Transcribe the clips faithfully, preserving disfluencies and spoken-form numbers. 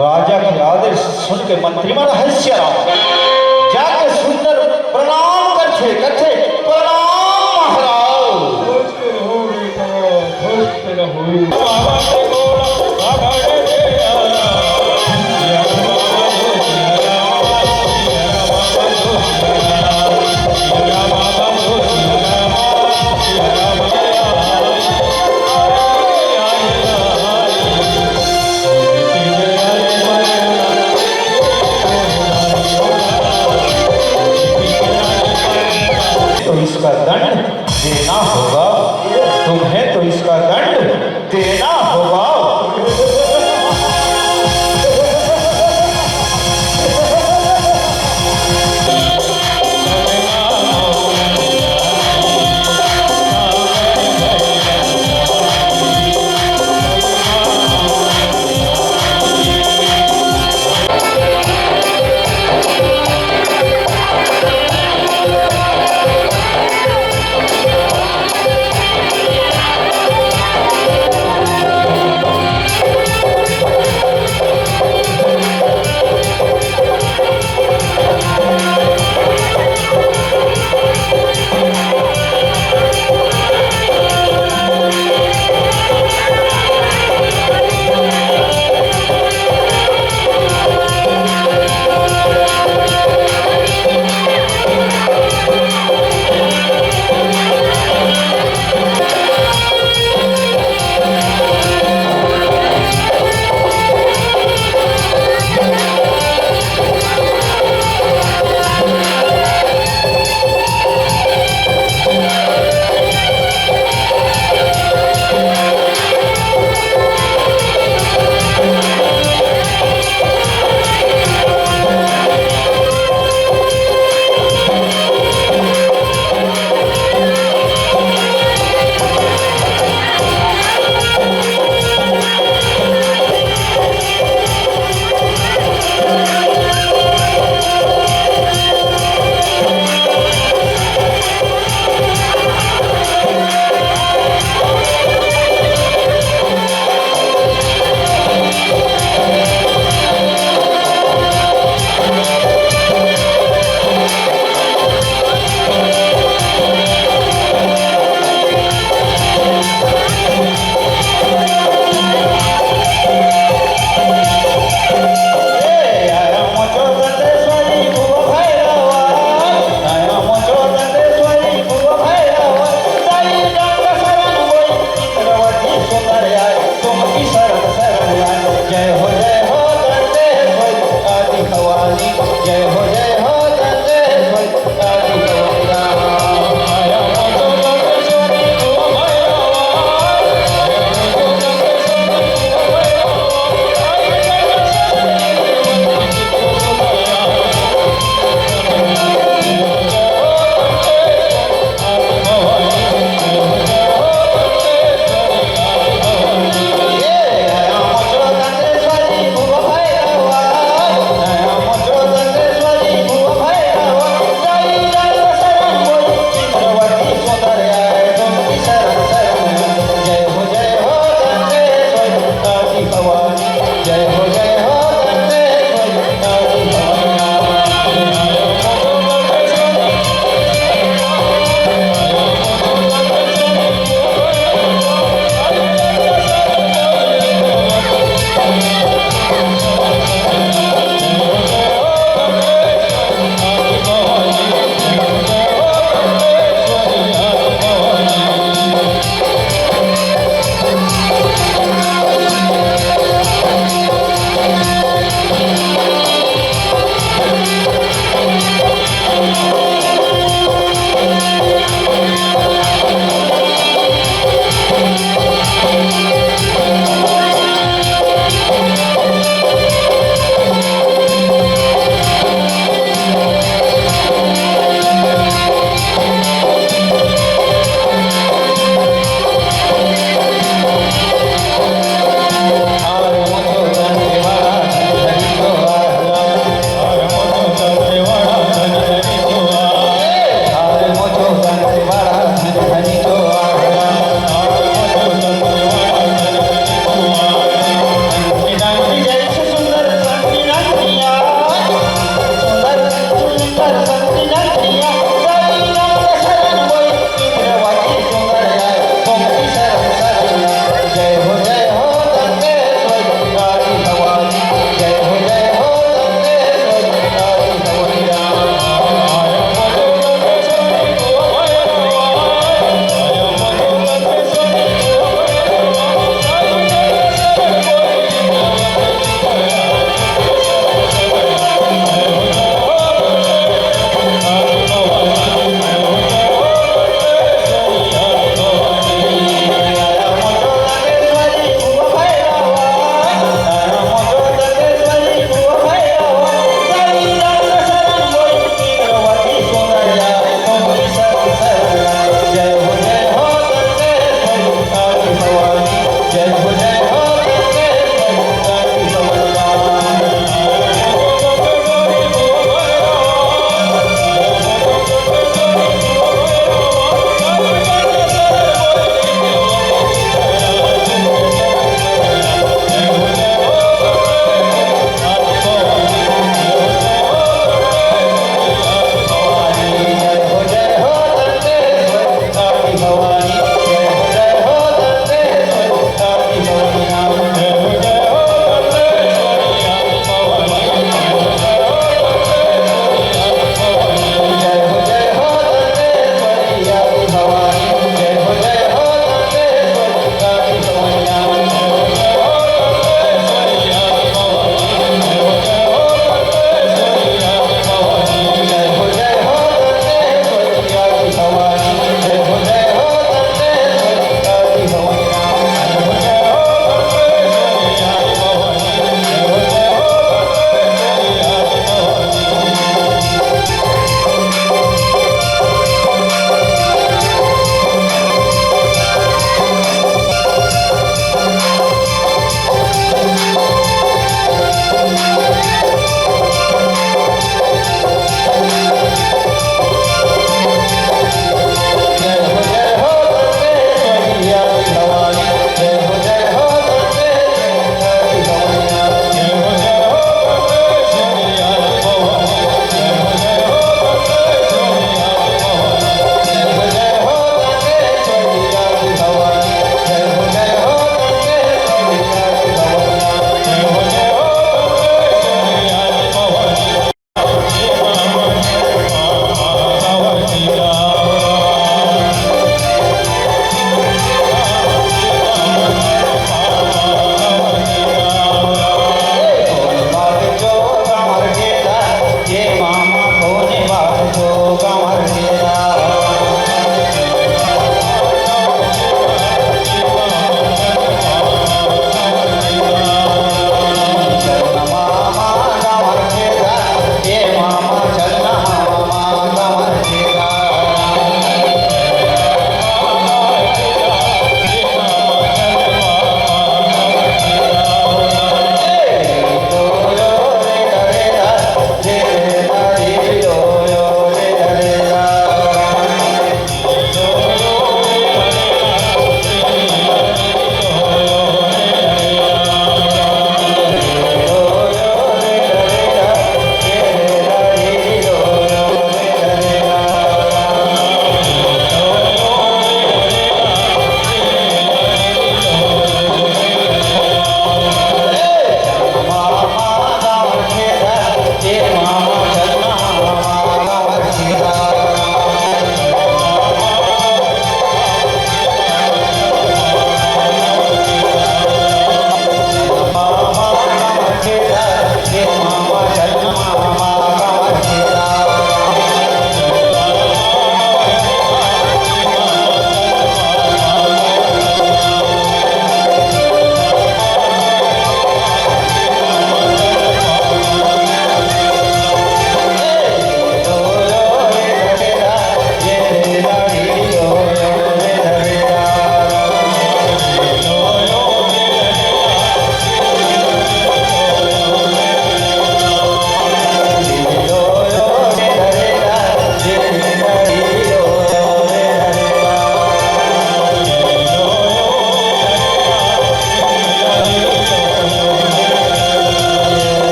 राजा के आदेश सुन के मंत्री मन हंसिया जाके सुंदर प्रणाम करथे, कथे, "प्रणाम महाराज।" खुश रहू बेटा, खुश रहू। तो इसका दंड देना होगा, तुम्हें तो इसका दंड देना होगा।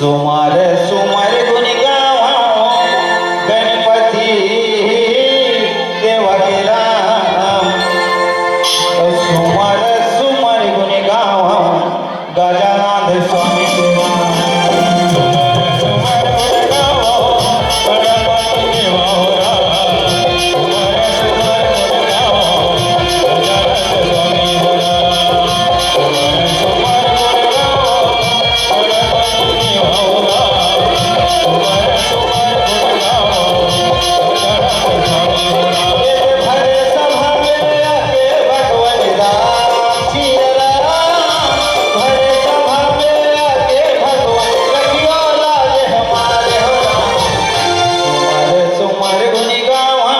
सुमर सुमर गुन गावँ गणपति देवा के राम। सुमर सुमर गुन गावँ गजानंद स्वामी के राम। सुमर सुमर गुन गावँ गजानंद स्वामी के राम। जय हो। सुमर सुमर गुन गावँ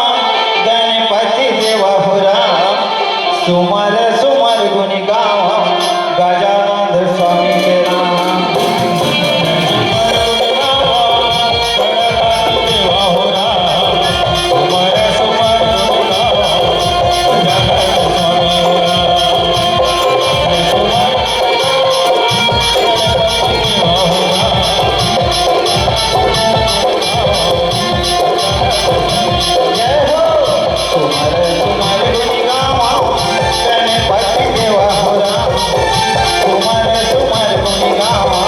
गणपति देवा हो राम। सुमर सुमर गुन गावँ गजानंद स्वामी के राम। सुमर सुमर गुन गावँ गणपति देवा हो राम। सुमर सुमर गुन गावँ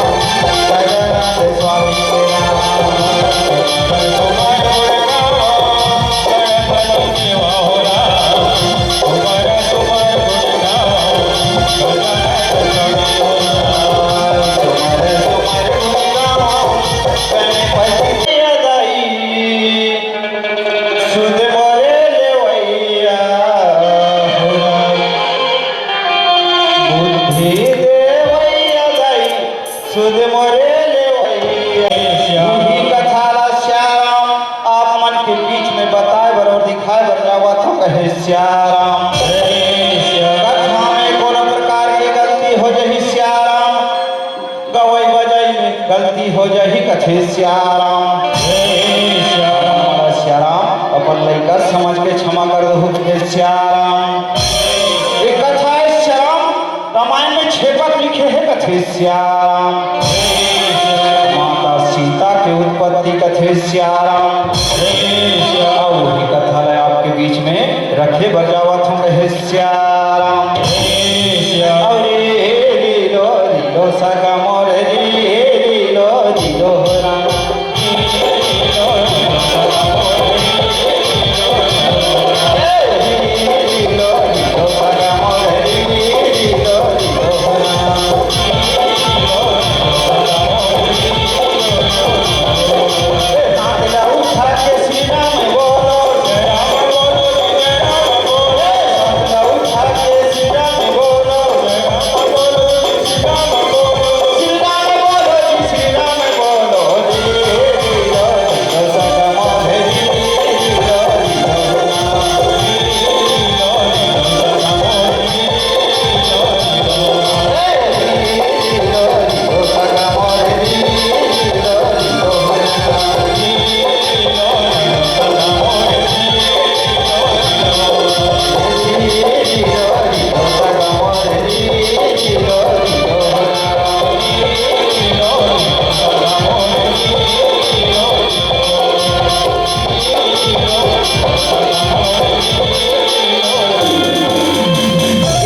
गजानंद स्वामी के राम। सुमर सुमर गुन गावँ गणपति देवा दाई। सुध मोरे लेवैया हो राम। बुद्धि देवैया दाई, सुध मोरे लेवैया। उही कथा ला सियाराम आप मन के बीच में बताए बर और दिखाए बर जावत हँव, कहे सियाराम। कथा में कोनो प्रकार के गलती हो जाही सियाराम, गवई बजई में गलती हो जाही कथे सियाराम। हे सियाराम। सियाराम, अपन लइका समझ के क्षमा कर दहू कथे सियाराम। ये कथा हे सियाराम, रामायण में छेपक लिखे हे कथे सियाराम। माता सीता के उत्पत्ति कथे सियाराम। अउ ये कथा ला आपके बीच में रखे बर जावत हँव कहे सियाराम। अरे लीलो लीलो सगा मोर लीलो लीलो राम।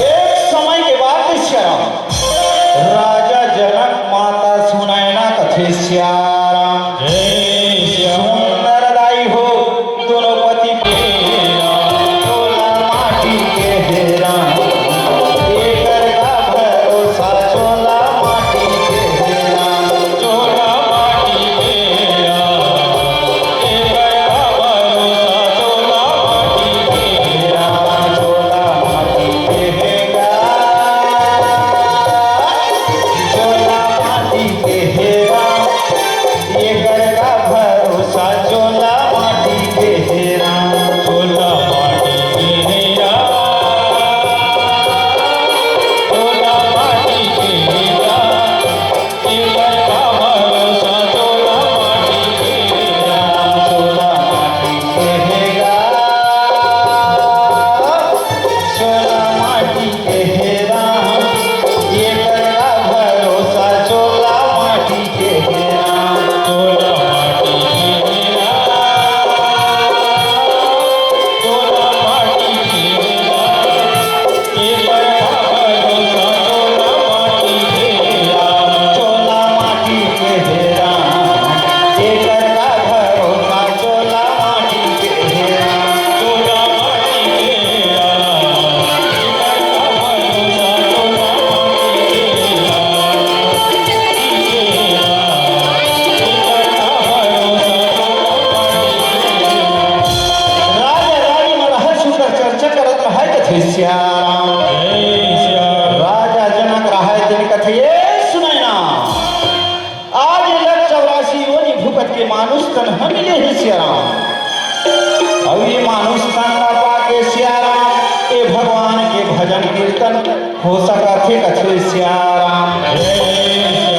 एक समय के बात हे सियाराम, राजा जनक माता सुनैना कथे सियाराम। सुंदर दाई हो, दोनों पति के राम, चोला माटी के हे राम। एकर का भरोसा चोला माटी के हे राम। चोला माटी के राम। मानुष तन ह मिले हे सिया राम। अउ ये मानुष तन ला पाके सिया राम, ए भगवान के भजन कीर्तन हो सकत हे कथे सिया राम।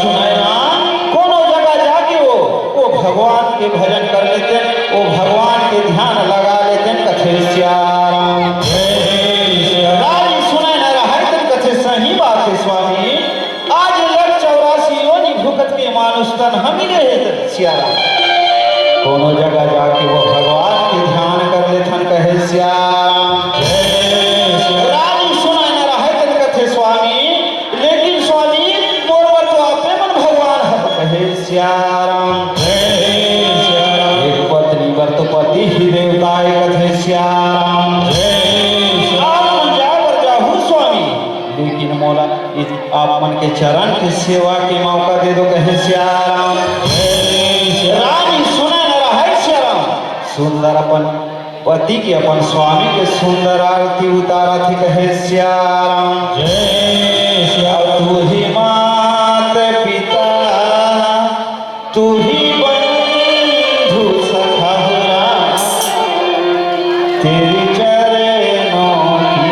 सुनय ना, कोनो जगह जाके वो, वो भगवान के भजन कर लेतेन, वो भगवान के ध्यान लगा लेतेन कथे सिया राम। राजी सुनय न रहय तेन कथे सही बात हे स्वामी। आज लग चौरासी योनि भुगत के मानुष तन ह मिले हे त सिया राम। कोनो जगह जाके वो भगवान के ध्यान कर लेथन कहे सिया राम। राजी सुनय न रहय तेन कथे स्वामी, लेकिन स्वामी मोर बर तो आपे मन भगवान हव कहे सिया राम। एक पत्नी बर तो पति ही देवता आय कथे सिया राम। आप मन जाय बर जाहू स्वामी, लेकिन मोला इस आप मन के चरण के सेवा के मौका दे दो कहे सिया राम। राजी सुनय न रहय सिया राम। सुंदर अपन पति के, अपन स्वामी के सुंदर आरती उतारत हे कहे सिया राम। जय सिया राम। तू ही मात पिता, तू ही बंधु सखा हो राम, तेरे चरणों की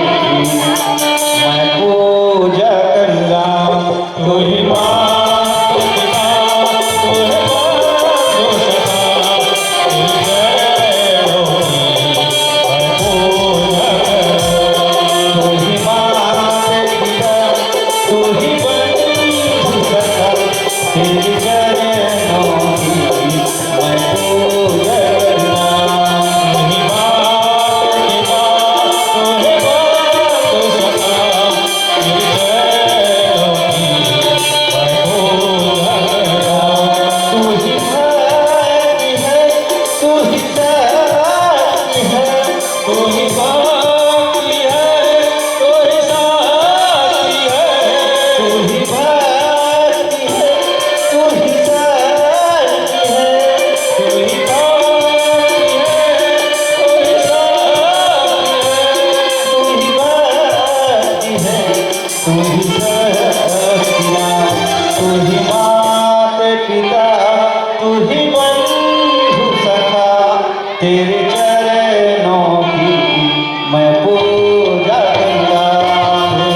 मैं पूजा करूँ राम। तू ही मात पिता, तू ही बंधु सखा, तेरे चरणों की मैं पूजा करूँ। तू ही मात पिता, तू ही बंधु सखा, तेरे चरणों की मैं पूजा करना। महिमा, महिमा, महिमा, तू सदा तेरे चरणों की मैं पूजा करना। तू ही भक्ति है, तू ही शक्ति है, तू ही भक्ति है, तू ही शक्ति है, तू ही भक्ति है, तू ही शक्ति है, तू ही भक्ति है, तू ही शक्ति है, तू ही भक्ति है, तू ही शक्ति है, तू ही मात पिता, तू ही बंधु सखा, तेरे चरणों की मैं पूजा करता हूँ।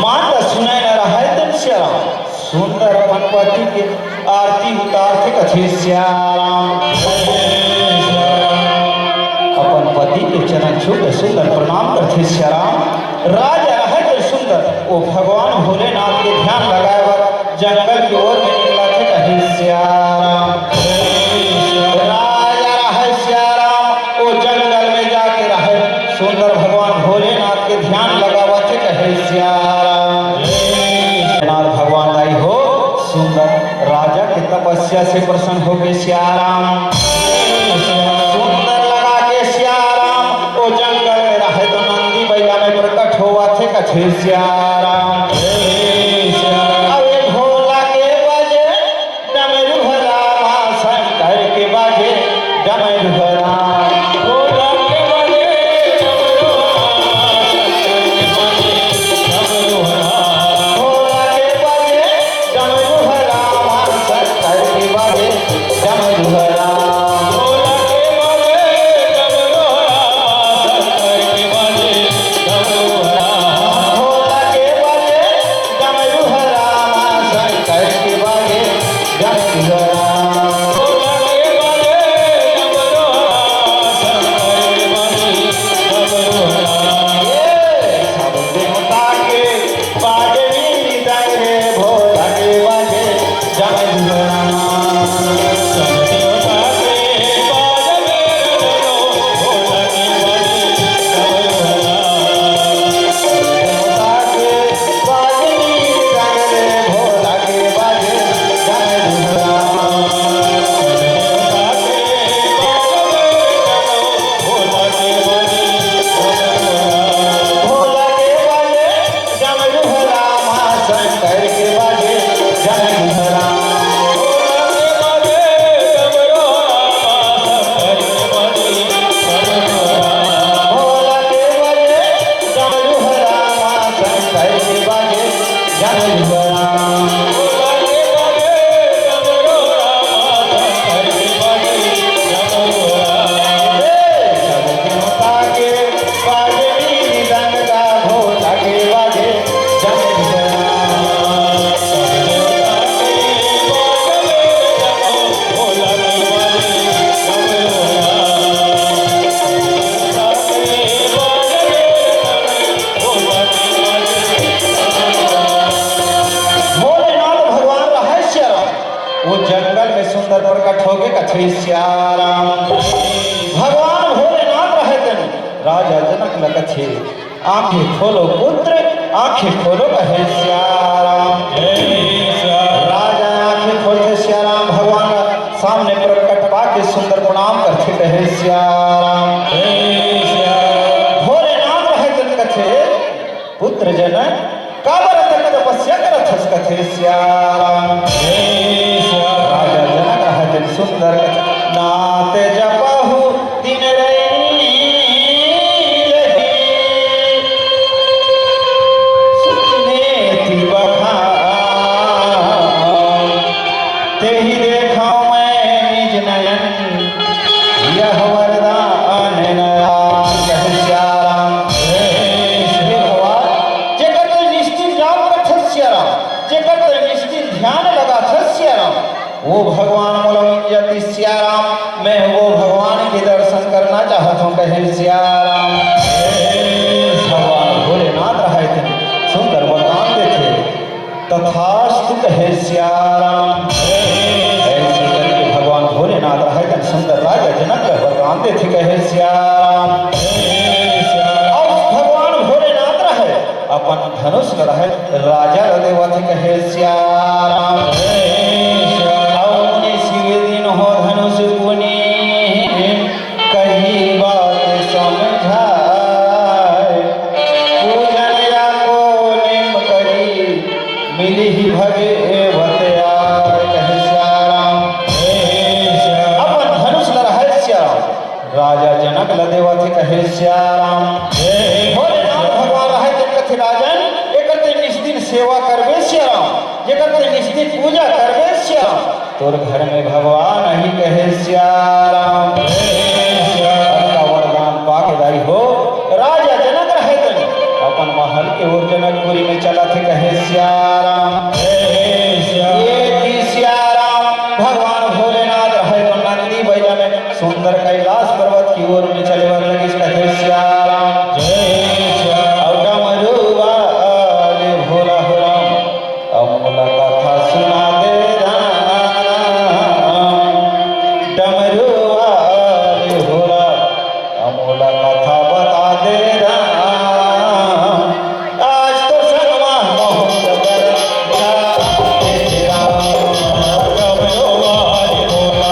माता सुनय न रहय तेन सिया राम। सुंदर अपन पति के आरती उतारथे कथे सिया राम। अपन पति के चरण छू के सुंदर प्रणाम करथे सिया राम। राजा रहय तेन सुंदर, वो भगवान भोलेनाथ के ध्यान लगाय बर जंगल के ओर में निकलथे कथे सिया राम। राजा रहय सिया राम, वो जंगल में जाके रहय सुंदर भगवान भोलेनाथ के ध्यान लगावथे कहे सिया राम। नाथ भगवान दाई हो, सुंदर राजा के तपस्या से प्रसन्न होके सिया राम। सुंदर लगा के सिया राम, वो जंगल में रहय तो नंदी बैला में प्रकट होवथे कथे सिया राम। अबे भोला के बजे डमरू ह रामा, शंकर के बाजे डमरू ह राम। भोला के बाजे डमरू ह रामा, शंकर के बाजे डमरू ह राम। भोला के बाजे डमरू ह रामा, शंकर के बाजे डमरू ह राम। भोला के बाजे डमरू ह रामा, शंकर के बाजे डमरू ह राम। भोला के बाजे होगे कथे सियाराम। भगवान भोलेनाथ रहे तेन राजा जनक ल कथे, "आंखें खोलो पुत्र, आंखें खोलो," कहे सियाराम। राजा आंखें खोलथे सियाराम, भगवान सामने प्रकट पाके सुंदर प्रणाम करथे, कहे सियाराम। भोलेनाथ रहे तेन कथे, पुत्र जनक, काबर अतक तपस्या करत हस कथे सियाराम। राजा जनक रहत सुंदर कथे, नात जपहु दिन रई लगी, सुतने ती बखान। तेहि देखौं मैं निज नयन, यह वरदान नयान। कहे सियाराम, हे भगवान, जेकर तैं निस्तिन जाप करथस सियाराम, जेकर तैं निस्तिन ध्यान लगाथस सियाराम, वो भगवान मोला मिल जातिस सियाराम, मैं वो भगवान के दर्शन करना चाहत हौं, कहे सियाराम। भगवान भोलेनाथ रहत सुंदर वरदान देथे। तथास्तु कहे सियाराम। ऐसे करके भगवान भोलेनाथ रहत सुंदर राजा जनक ल वरदान देथे कहे सियाराम। अउ भगवान भोलेनाथ रहे अपन धनुष ल रहे राजा ल देवत कहे सियाराम। अउ निशिव दिन हो धनुष पुनी कही बात समझाए, पूजन या को निम करी, मिली ही भगवत आय, कहे सियाराम। अपन धनुष ल रहत सियाराम, राजा जनक ल देवत हे, कहे सियाराम। भोलेनाथ भगवान रहे तेन कथे राजन, एकर तैं निस्तिन सेवा करबे सियाराम, जेकर तैं निस्तिन पूजा करबे सियाराम, तोर घर में भगवान आही, कहे सियाराम। अतका वरदान पाके दाई हो, राजा जनक रहे तेन अपन महल के ओर जनकपुरी में चलत हे, कहे सियाराम। ये कि सियाराम भगवान भोलेनाथ रहे तेन नंदी बैला में सुंदर कैलाश पर्वत की ओर में चले बर लगिस, कहे सियाराम। अउ डमरू वाले भोला हो राम, अउ मोला कथा सुना दे राम। डमरू वाले भोला, अउ मोला कथा बता दे राम। आज तो संगमा बहुत डमरू वाले भोला।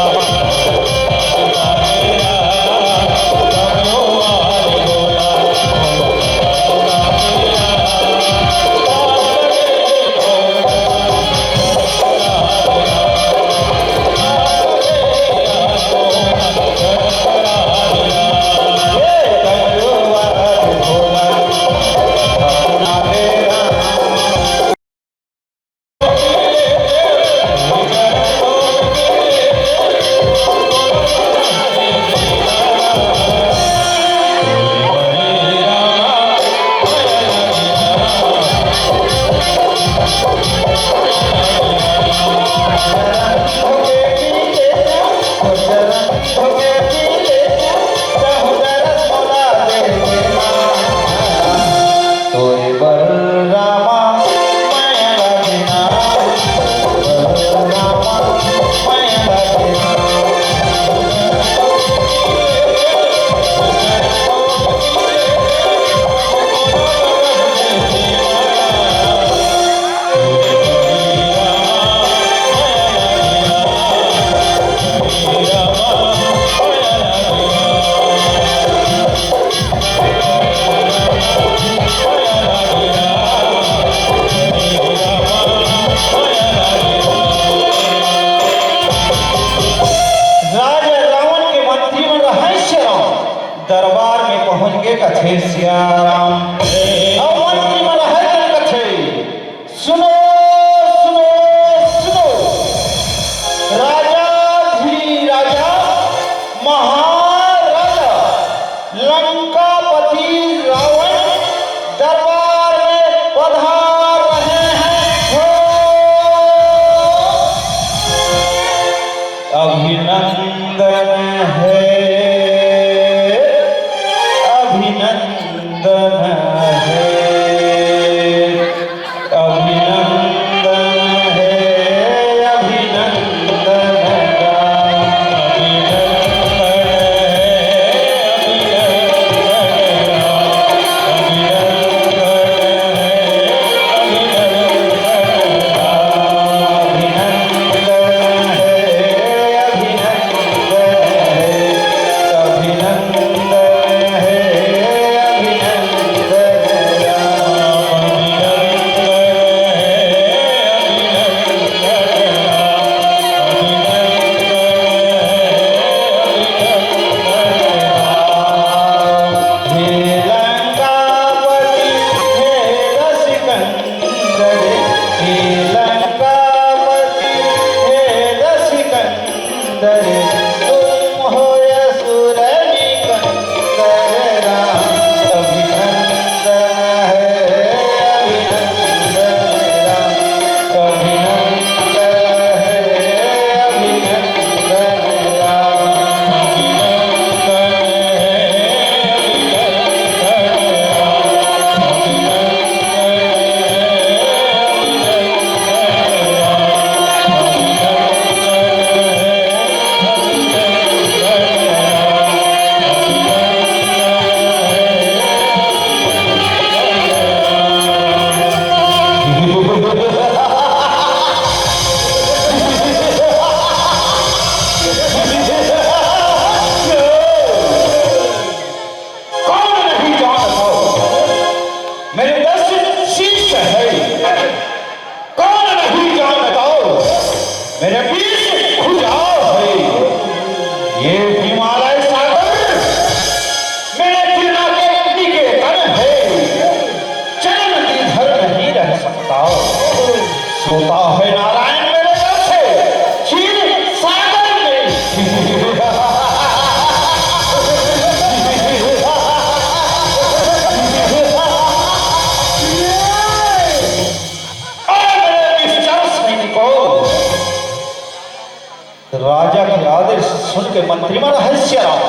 मंत्री मन रहय सियाराम।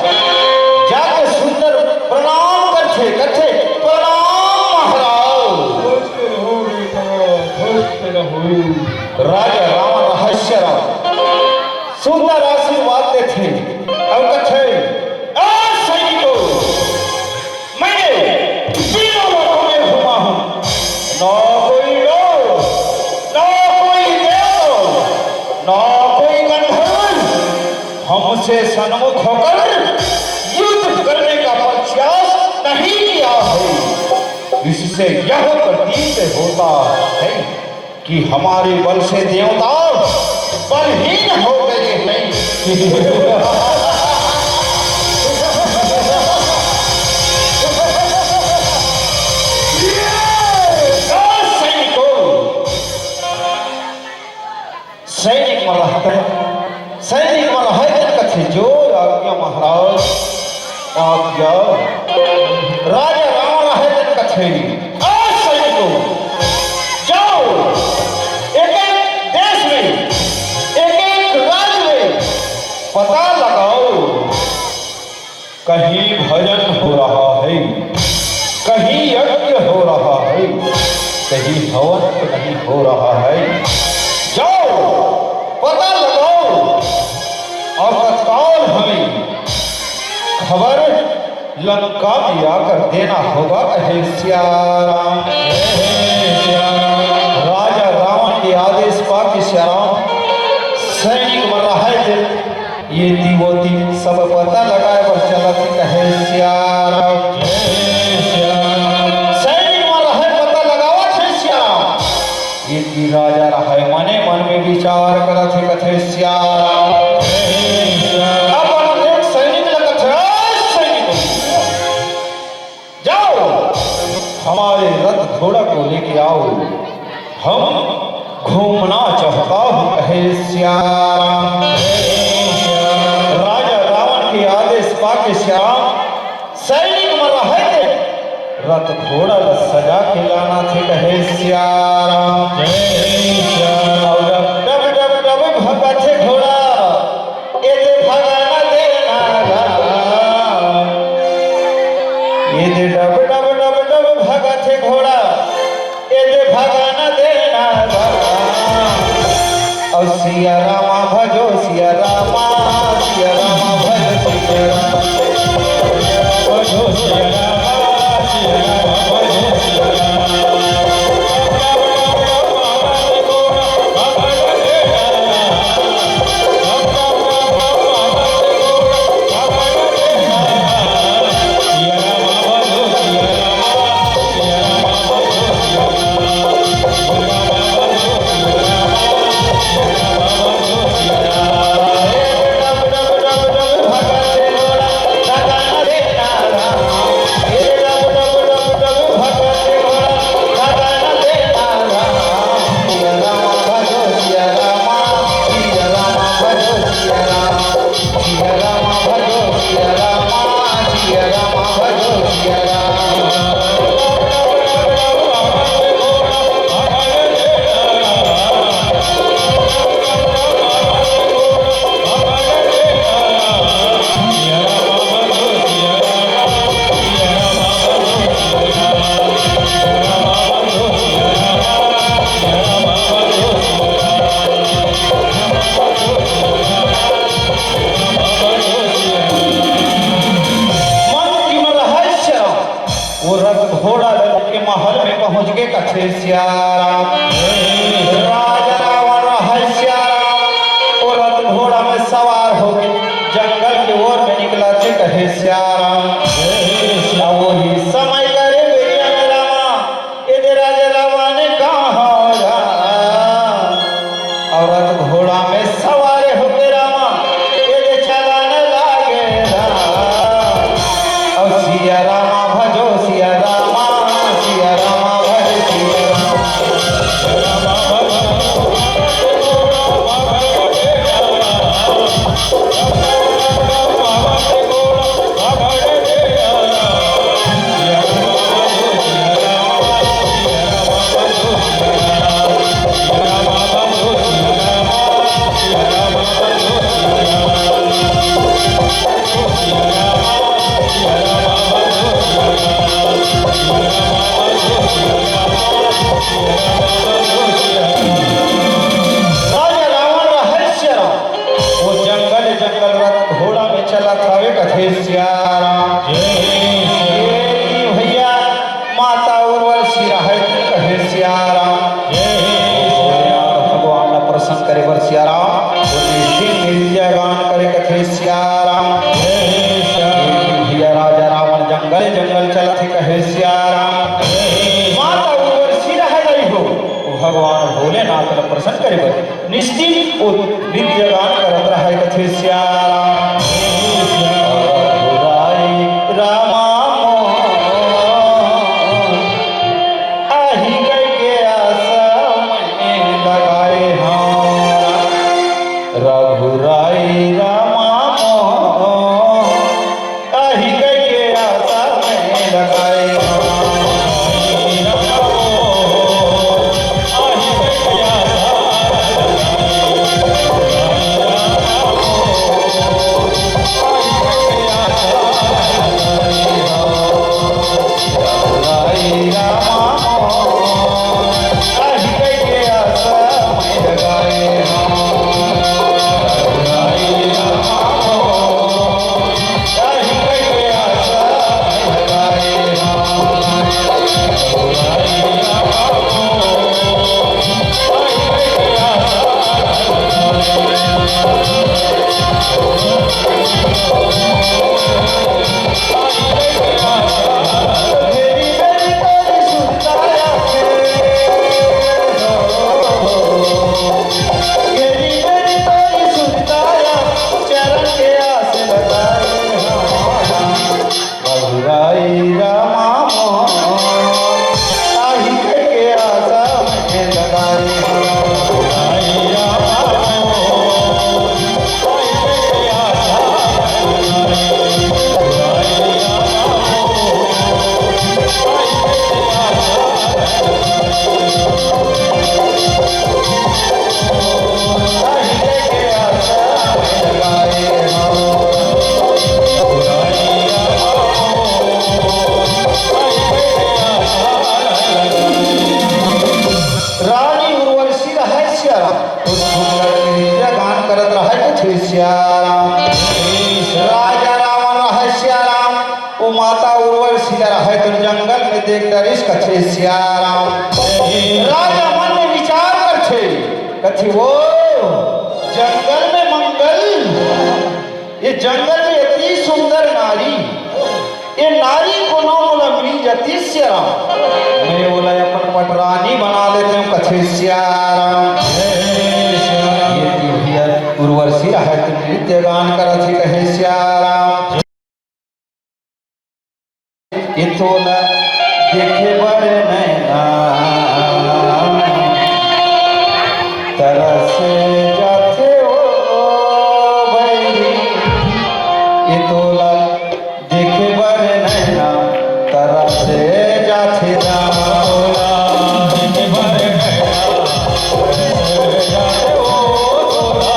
जाके सुंदर प्रणाम करथे, कथे, "प्रणाम महाराज।" ध्वस्त रहो बेटा, ध्वस्त रहो। राजा रावण रहय सियाराम सुंदर आशीर्वाद देथे अउ कथे, "ए सैनिकों, मैं तीनों लोकों में घूमा हूँ, ना कोई नर, ना कोई देव, ना कोई गंधर्व हमसे सन्मुख होकर युद्ध करने का प्रयास नहीं किया है। इससे यह प्रतीत होता है कि हमारे बल से देवता बलहीन हो गए हैं।" सैनिकों, सैनिक मन रहय, सैनिक मन रहय तेन कथे, "जो आज्ञा महाराज, आज्ञा।" राजा रावण रहय तेन कथे, "ए सैनिकों, जाओ, एक-एक देश में, एक-एक राज्य में पता लगाओ, कहीं भजन हो रहा है, कहीं यज्ञ हो रहा है, कहीं हवन तो नहीं हो रहा है। जाओ, पता लगाओ और तत्काल हमें खबर लंका में आकर देना होगा," कहे सियाराम। राजा रावण के आदेश पाके सियाराम सैनिक मन रहय तेन एती ओती सब पता लगाए बर चलत हे, कहे सियाराम। सैनिक मन रहय पता लगावत हे सियाराम। एती राजा रहय मने मन में विचार करत हे, कथे सियाराम। अपन एक सैनिक ल कथे, "ए सैनिक, जाओ, हमारे रथ घोड़ा को लेके आओ, हम घूमना चाहता हूँ," कहे सियाराम। राजा रावण के आदेश पाके सियाराम सैनिक मन रहय तेन रथ घोड़ा ल सजा के लानथे, कहे सियाराम। अउ डब डब डब डब भगथे घोड़ा, एदे भगा न देना राम। एदे डब डब डब डब भगथे घोड़ा, एदे भगा न देना राम। अउ सिया रामा भजो सिया रामा, सिया रामा भजो सिया रामा। भजो सिया रामा, सिया रामा भजो सिया रामा। मन की मन रहस्य, वो रथ घोड़ा लद के महल में पहुंच के कथे सियाराम। राजा रावण रहय सियाराम, वो रथ घोड़ा में सवार होके जंगल के ओर में निकलथे, कहे सियाराम। अब वही समय करे बेरिया में रामा, एदे राजा रावण कहाँ जा? अउ रथ घोड़ा में सवार होके रामा, एदे चलन लागे राम। अउ सिया रामा भजो सिया रामा, सिया रामा भजो सिया रामा। सिराहै कहे सिया राम। भोलेनाथ भगवान ला प्रसन्न करे बर सिया राम। वो नित्य नृत्य गान करे कथे सिया राम। भैया राजा रावण जंगल जंगल चलत हे कहे सिया राम। माता उर्वशी रहै दाई हो, वो भगवान भोलेनाथ ला प्रसन्न करे बर निस्तिन ओ नृत्य गान करत रहै कथे सिया राम। रघुराई रामा मोर, आही कहिके आस मैं लगाए हँव। रघुराई रामा मोर, आही कहिके आस मैं लगाए हँव। रानी उर्वशी रहस्य गान करत रहै कथे सिया राम। राजा रावण रहै सिया राम, वो माता उर्वशी रहै तो जंगल में देख डरिस कथे सिया राम। राजा मन में विचार करथे, कथे वो जंगल में मंगल, ये जंगल में इतनी सुंदर नारी, ये नारी कोनो मोला मिल जाती सिया राम, मैं ओला अपन पटरानी बना लेते हँव कथे सिया राम। ये तिवहिया उर्वशी रहै तो नृत्य गान करत हे कहे सिया राम। ए तोला देखे बर नैना तरस जाथे ओ बैरी। ए तोला देखे बर नैना तरस जाथे राम। तोला देखे बर नैना तरस जाथे ओ तोला।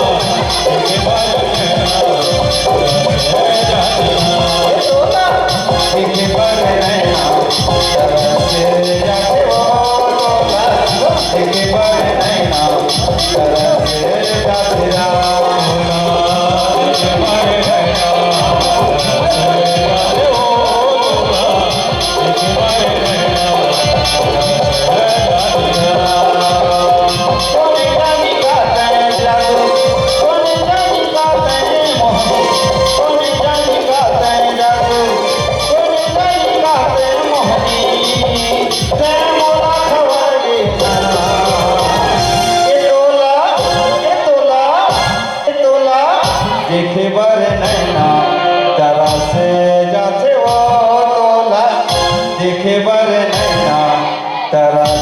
देखे बर नैना तरस जाथे ओ तोला, देखे बर नैना तरस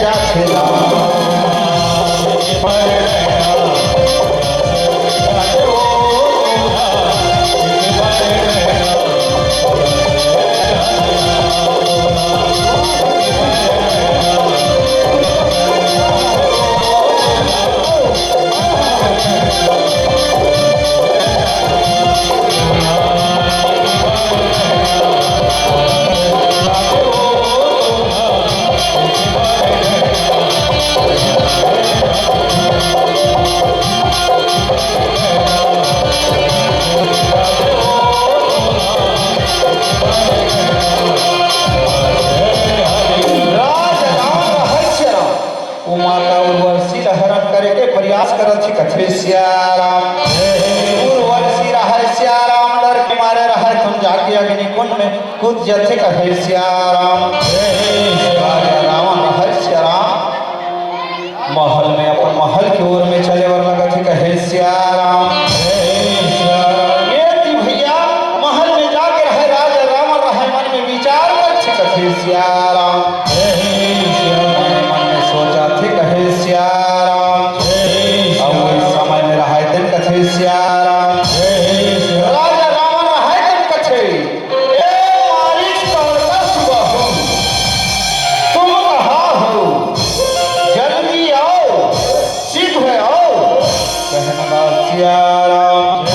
जाथे ना। सिया राम। उर्वशी रहय सिया राम, डर के मारे रहय, तुम जाके अग्नि कुंड में कूद जथे कथे सिया राम। राजा रावण रहय सिया राम, महल में, अपन महल के ओर में चले बर लगत हे कथे सिया राम। ये जी भैया, महल में जाके रहय, राजा रावण रहय, मन में विचार करथे कथे सिया राम। मन में सोचथे कथे सिया राम। अउ उही समय में रहय तेन कथे सिया राम। राजा रावण रहय तेन कथे, ए मारीच ताड़का सुबाहु, तुम कहाँ हो? जल्दी आओ, शीघ्र आओ। कहने लगा सिया राम।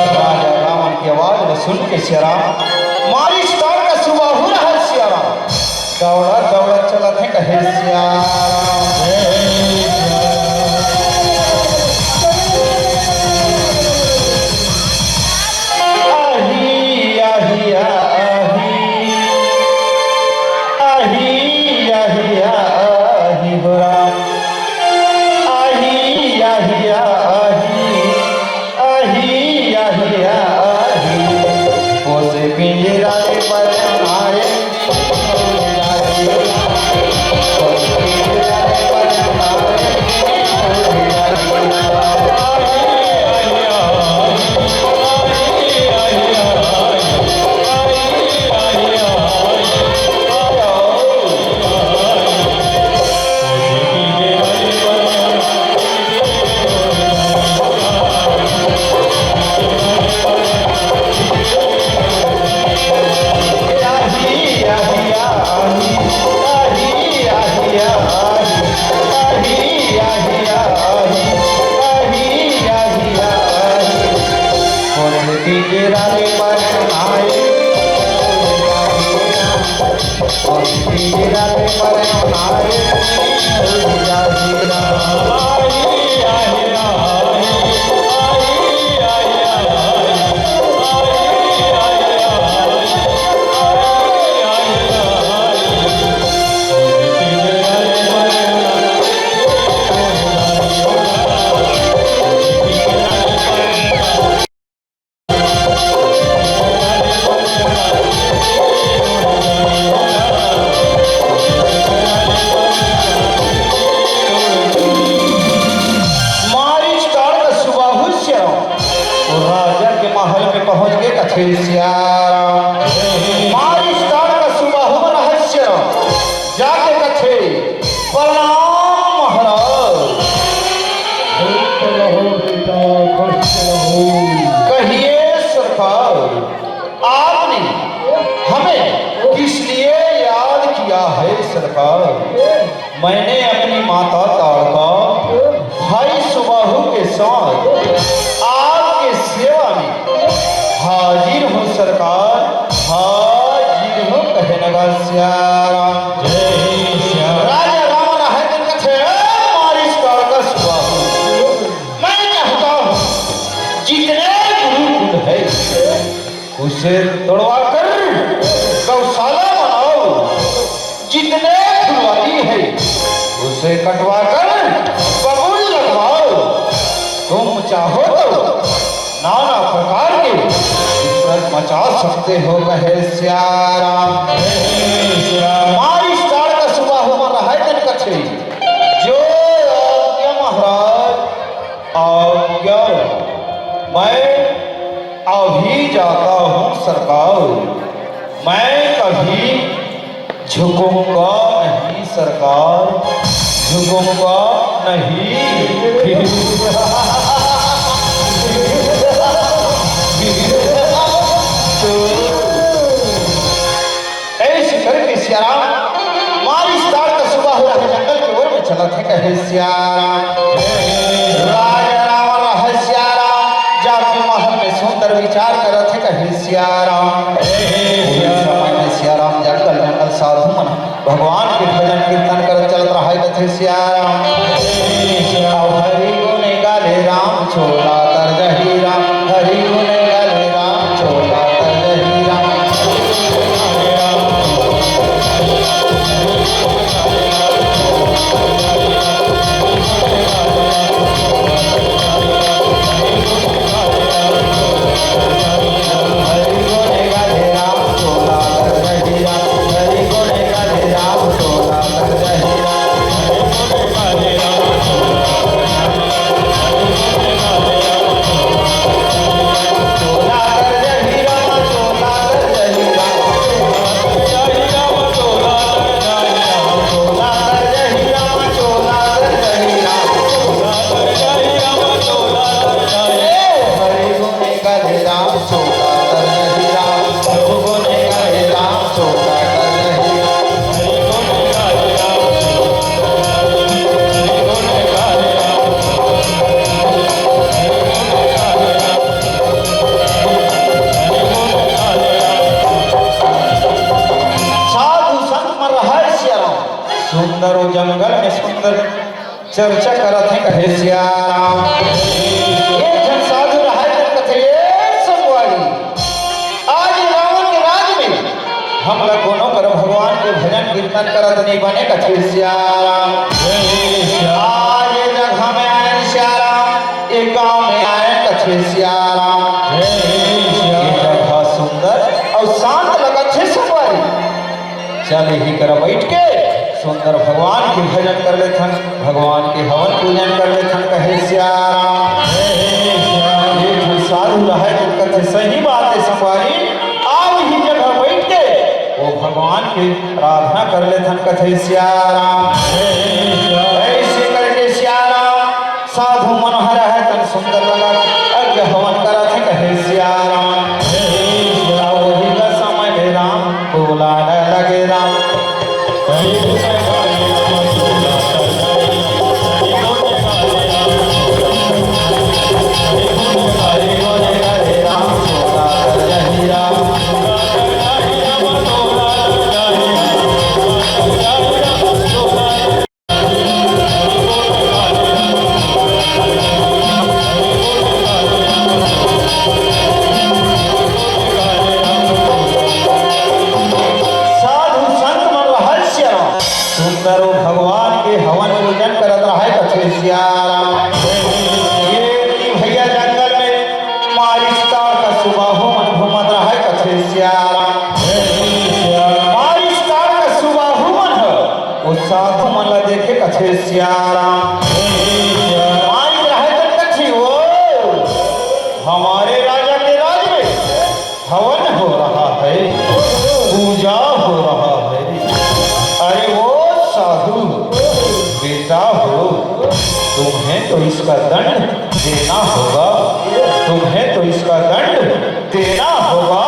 राजा रावण की आवाज ला सुन के सिया राम, मारीच ताड़का सुबाहु रहय सिया राम, दौड़त दौड़त चलत हे कथे सिया राम। आही, आही, आही। आही, आही, आही हो राम। आही, आही, आही। आही, आही, आही। पोसे पिंजरा ले पर आए। मारीच ताड़का सुबाहु सिया राम, वो राजा के महल में पहुंच के कथे सिया राम। मारीच ताड़का सुबाहु रहय सिया राम, जाके कथे, प्रणाम महाराज। खुश रहो बेटा, खुश रहो। कहिए सरकार, आपने हमें किस लिए याद किया है सरकार? मैंने अपनी माता ताड़का, भाई सुबाहु के साथ आपके सेवा में हाजिर हूँ सरकार, हाजिर हूँ। कहने लगा सिया राम। राजा रावण है दिन कथे, "ए मारीच ताड़का सुबाहु, मैं कहता हूँ, जितने गुरुकुल है, उसे तोड़वा कर गौशाला बनाओ, जितने फुलवारी है, उसे कटवा कर बबूल लगवाओ। तुम चाहो तो नाना प्रकार के विपरीत मचा सकते हो," कहे सिया राम। मारीच ताड़का सुबाहु मन रहय दिन कथे, "जो आज्ञा महाराज, आज्ञा। मैं अभी जाता हूँ सरकार, मैं कभी झुकूंगा नहीं सरकार, झुकूंगा नहीं।" ऐसे करके सिया राम मारीच ताड़का सुबाहु रहय जंगल के ओर में चलत हे, कहे सिया राम। राजा रावण रहय सिया राम, जाके महल में सुंदर विचार करत हे, कहे सिया राम। उही समय में सिया राम जंगल जंगल साधु मन भगवान के भजन कीर्तन करत चलत रहय, कथे सिया राम। अब हरि गुण गाले राम छोला तर जही राम, हरि गुण गाले राम छोला तर जही राम। सुंदर ओ जंगल में सुंदर चर्चा करत हे, कथे सियाराम। एक झन साधु रहय त कथे, "ए संगवारी, आज रावण के राज में हमला कोनो कर भगवान के भजन कीर्तन करत नइ बने," कथे सियाराम। आज जगह में आयन सियाराम, एक गांव में आयन, कथे सियाराम। ये जगह सुंदर अउ शांत लगत हे संगवारी। चल इही करा बइठ के सुंदर भगवान के भजन कर लेथन, भगवान के हवन पूजन कर लेथन, कहे सियाराम। एक झन साधु रहय त कथे, "सही बात हे संगवारी, आव इही जगह बइठ के ओ भगवान के आराधना कर लेथन," कथे सियाराम। अइसे करके सियाराम साधु मन ह रहय तन सुंदर लगत, अग्नि हवन करत हे, कहे सियाराम। हे सिया वही का समय में राम बोला न लगे राम। साधु संत मन रहस्य राम। सुंदर ओ भगवान के हवन पूजन करत रहय, कथे सियाराम। ये तीन भैया जंगल में मारिस ताड़ का सुबाहु मन घूमत रहय, कथे सियाराम। मारिस ताड़ का सुबाहु मन ह ओ साधु मन ला देखे, कथे सियाराम। माई रहय त कथे, "ओ, हमारे राजा के राज में हवन हो रहा है, पूजा हो रहा है। अरे ओ साधु, बेटा हो, तुम्हें तो इसका दंड देना होगा, तुम्हें तो इसका दंड देना होगा।"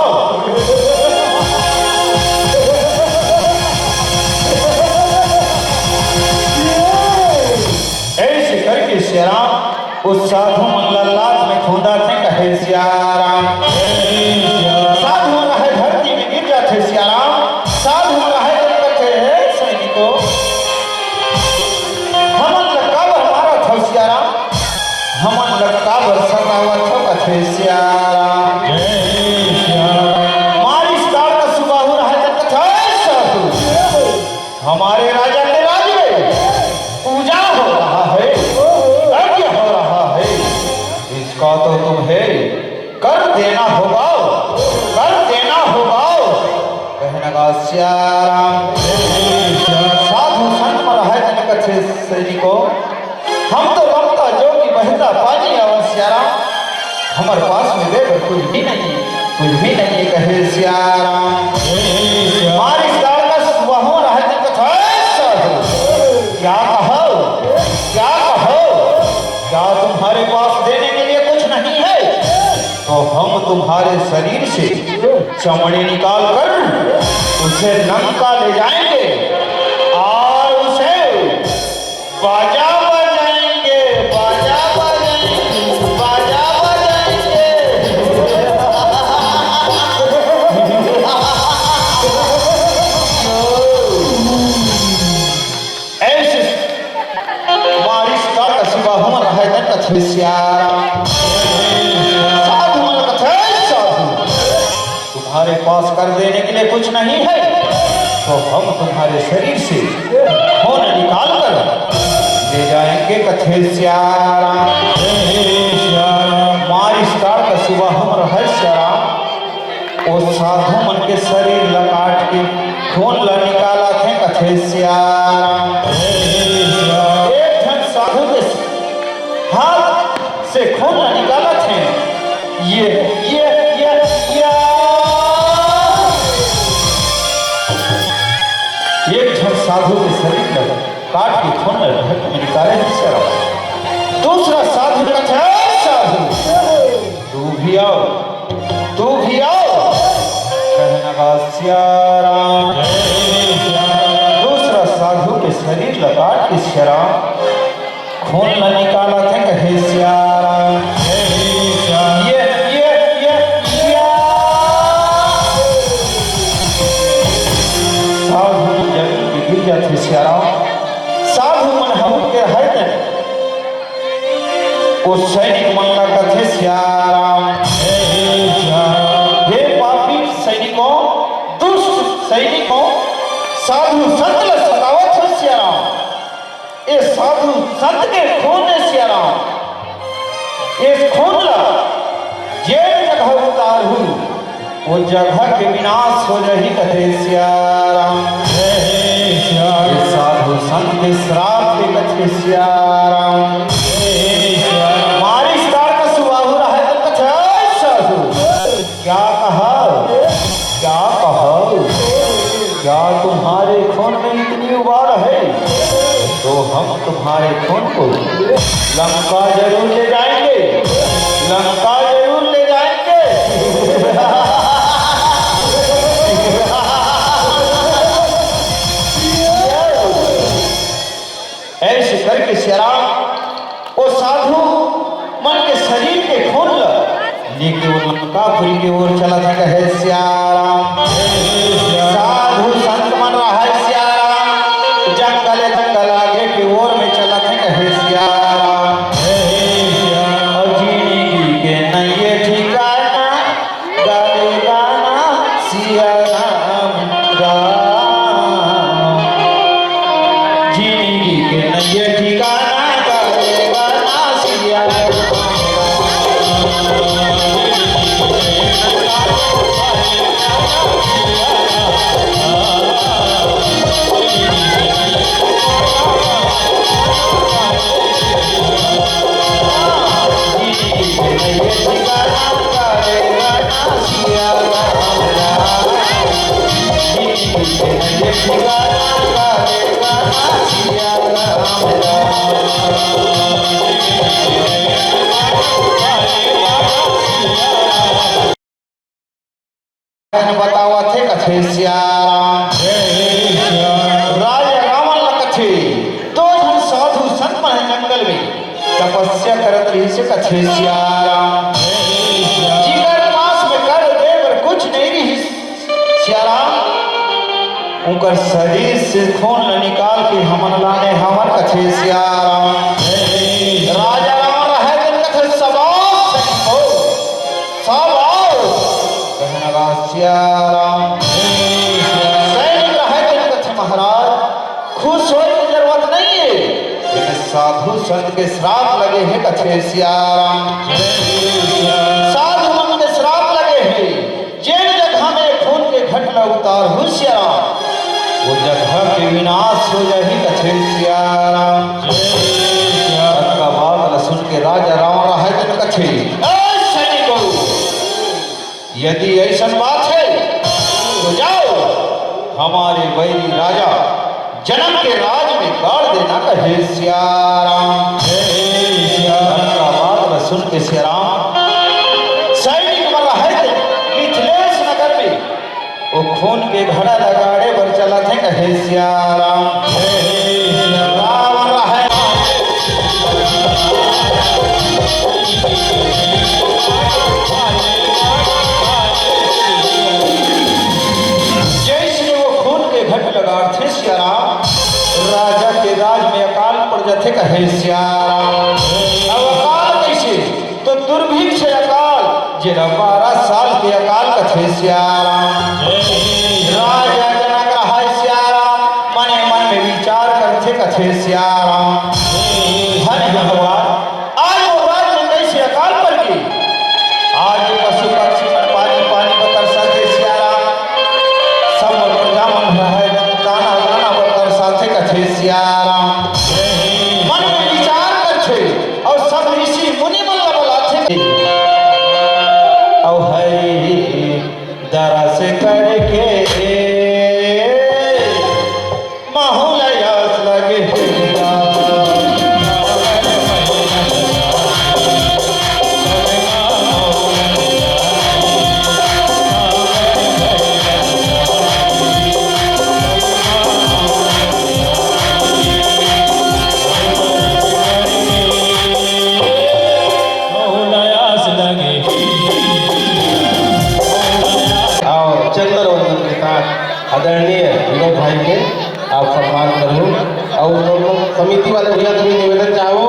ऐसे करके सियाराम ओ साधु मन ला लात में खूंदथे, कहे सियाराम। साधु मन ह धरती में गिर जाथे सियाराम। साधु मन ह कथे, "हे सैनिको, हमन ला काबर मारत हव सियाराम? हमन ला काबर सतावत हव?" कथे सियाराम। मारिस ताड़ का सुबाहु रहय त कथे, "हे साधु, हमारे राजा के राज में पूजा हो रहा है, यज्ञ हो रहा है, इसका तो तुम्हें कर देना होगा, कर देना होगा।" कहने लगा सियाराम। साधु संत मन रहय तन कथे, सैनिको, हम तो रमता जोगी बहता पानी आवन सियाराम, हमर पास में देबर कुछ भी नहीं, कुछ भी नहीं, कहे सियाराम। मारिस ताड़ का सुबाहु रहय तन कथे, "साधु, क्या कहो, क्या कहो? क्या तुम्हारे पास देने के लिए कुछ नहीं है? तो हम तुम्हारे शरीर से चमड़ी निकाल कर उसे लंका ले जाएंगे और उसे बाजा बजाएंगे, बाजा बजाएंगे, बाजा बजाएंगे।" ऐसे मारिस ताड़ का सुबाहु मन रहय तन कथे सियाराम। साधु मन कथे, "साधु, तुम्हारे पास कर देने के लिए कुछ नहीं है, तो हम तुम्हारे शरीर से खून निकाल कर ले जाएंगे," कथे सियाराम। मारिस ताड़ का सुबाहु मन रहय सियाराम। ओ साधु मन के शरीर ला काट के खून ला निकालथे, कथे सियाराम। एक झन साधु के हाथ से खून ला निकालथे। ये, ये, ये, या। एक झन साधु के शरीर ला काट के खून ला रक्त में निकाले हे सियाराम। दूसरा साधु कथे, "साधु, तू भी आव, तू भी आव।" कहने लगा सियाराम। दूसरा साधु के शरीर ला काट के सियाराम खून ला निकालथे, कहे सियाराम। ये, ये, ये, या। साधु जमीन पे गिर जाथे सियाराम। सियाराम, साधु मन हूँ के है तेन। ओ सैनिक मन ला कथे सियाराम। हे पापी सैनिकों, दुष्ट सैनिकों, साधु संत ला सतावत हो सियाराम। ए साधु संत के खून हे सियाराम। ए खून ला जेन जगह उतारहू, वो जगह के विनाश हो जाही कथे सियाराम। ए साधु संत के श्राप हे कथे सियाराम। मारिस ताड़ का सुवाहू रहे तो कथे साधु। क्या कहा? क्या कहा? क्या तुम्हारे खून में इतनी उबाल है? तो हम तुम्हारे खून को लंका जरूर ले जाएंगे, लंका जरूर ले जाएंगे। ऐसे करके सियाराम ओ साधु मन के शरीर के खून ल लेके वो लंकापुरी के ओर चलत हे कहे सियाराम। साधु संत मन रहय सियाराम, जंगल जंगल आगे के ओर में चलत हे कहे सियाराम। अउ जिंदगी के नइये ठिकाना, गावे गाना सिया राम राम। जिंदगी के नइये ठिकाना, गावे गाना सिया राम राम। बतावत हे कथे सियाराम। राजा रावण ल कथे, दो झन साधु संत मन हे जंगल में तपस्या करत रहिस हे कथे सियाराम। जिकर पास में कर दे बर कुछ नहीं रहिस सियाराम, उनकर शरीर से खून ल निकाल के हमन लाने हवन कथे सियाराम। राजा रावण रहय तेन कथे, "शाबाश सैनिक हो, शाबाश।" कहन लगा सियाराम। सैनिक रहय तेन कथे, "महाराज, खुश होय के जरूरत नहीं हे, लेकिन साधु संत के श्राप लगे हे कथे सियाराम। साधु मन के श्राप लगे हे, जेन जगह में खून के घट ल उतारहू सियाराम, वो जगह के विनाश हो जाही कथे सियाराम।" अतका बात ल सुन के राजा रावण रहय तेन कथे, "ए सैनिकों, यदि ऐसन बात हे, तो जाओ, हमारे बैरी राजा जनक के राज में गाड़ देना," कहे सियाराम। अतका बात ल सुन के सियाराम सैनिक मन रहय तेन मिथिलेश नगर में वो खून के घड़ा ल गाड़े बर चलत हे कहे सियाराम। रावण रहय जइसने वो खून के घट ल गाड़थे सियाराम, राजा के राज में अकाल पड़ जाथे कहे सियाराम। अब अकाल कइसे? तो दुर्भिक्ष अकाल, जेला बारह साल के अकाल कथे सियाराम। राजा जनक रहय सियाराम, मने मन में विचार करथे कथे सियाराम। हरि भगवान, आज वो राज में कइसे अकाल पड़ गे? आज ये पशु पक्षी मन पानी पानी बर तरसथे सियाराम, सब प्रजा मन रहय दाना दाना बर तरसाथे कथे सियाराम। मन में विचार करथे अउ सब ऋषि मुनि मन ला बुलाथे। अउ हरि दरस करके माहौल आस लगे। और चंद्र वंदन के साथ आदरणीय विनोद भाई के आप सम्मान करो। और समिति वाले भैया से भी निवेदन चाहो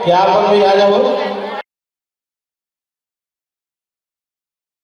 कि आप मन भी आ जाओ।